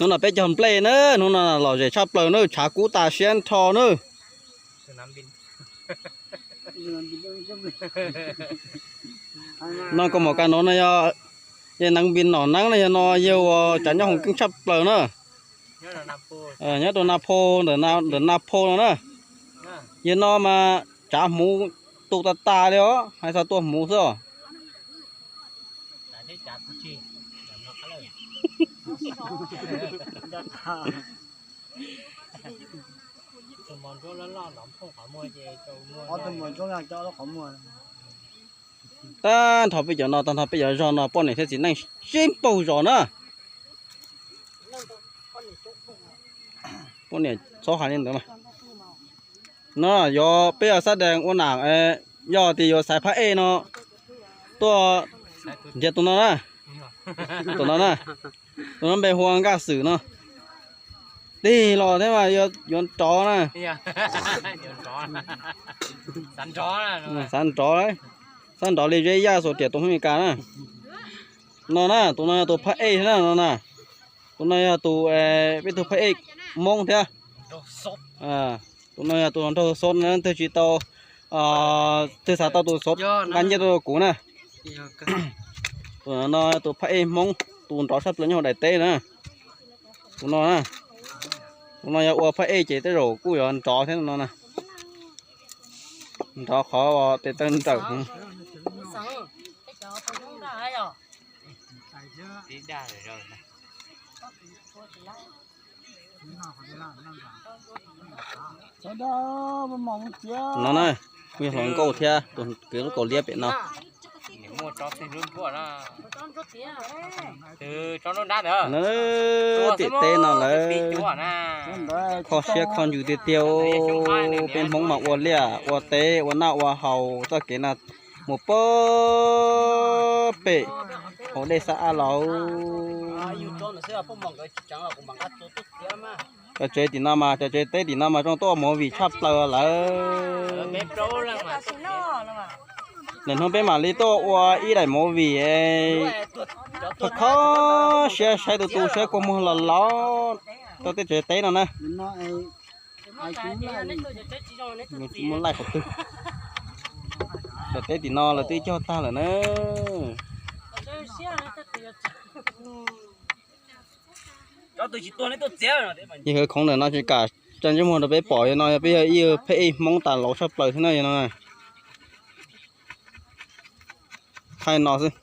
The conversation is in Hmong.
Hnub no peb cog nplej na, hnub no lom zem tshaj plaws na, tshav kub tas siab nrho na. No koj mom ka no no yog, yog neev npis nom neeb no, yog no yog ua tsav nyob hoos keeb tshaj plaws na. Nyob rau Na Pho, ntawm Na Pho no na. Yog no mas tsav hmuv tu tas tas li os, hais txog tua hmuv xwb os. Tag nrho peb cov no, tag nrho peb cov zog no poj niam thiab txiv neej sib npaug zos na. Poj niam txhob hais li ntawd mas. No yog peb yog xab dees ua nam, yog tias yuav xaiv phab ej no, tuaj nrhiav tus no na. Tus no na, tus no npe hu ua Nkaj Xwm no. Tig los thiab mas yuav nrov na. Xav nrov, xav nrov li Zeb Yaj xuas riam tus Hmoob Mes Kas na. No na, tus no yog tus phab ej thiab na no na. Tus no yog tus, peb tug phab ej Hmoob thiab. Tus no yog tus nraug xov na, twg tsis tau, twg xav tau tus xov nqa nyiaj tuaj rau kuv na. Tus no tus phab ej Hmoob tus nrov tshaj plaws nyob hauv daim teb na. Tus no na, tus no yog ua phab ej ces tej zaum kuj yuav nrov thiab no na. Nrov qhov tes taw nrawm. No na, kuj yog hluas nkauj thiab tus kwv lub kaus liab pem no. Tim teb no lawv kho siab kho ntsws tiag tiag. Peb Hmoob mas ua liaj ua teb ua noj ua haus txoj kev no mus puag pem hauv dej Xab Ab Laus. Cov tsev tim no mas, cov tsev teb tim no mas zoo tuaj ua movie tshaj plaws lawm. Lwm hnub peb mam li tuaj ua ib daim movie, kho kho siab saib tus tu saib kua muag los los rau tej tsev teb no na. Tsis muaj laij qhov twg. Cov teb tim no lawv twb cog tag lawm na. Yawg Hawv Khoov ntawm no tsis kam tsa ntsej muag rau peb pom, yog no yog peb yog ib phab ej Hmoob tas laus tshaj plaws thiab na yog no. Thaij no xwb.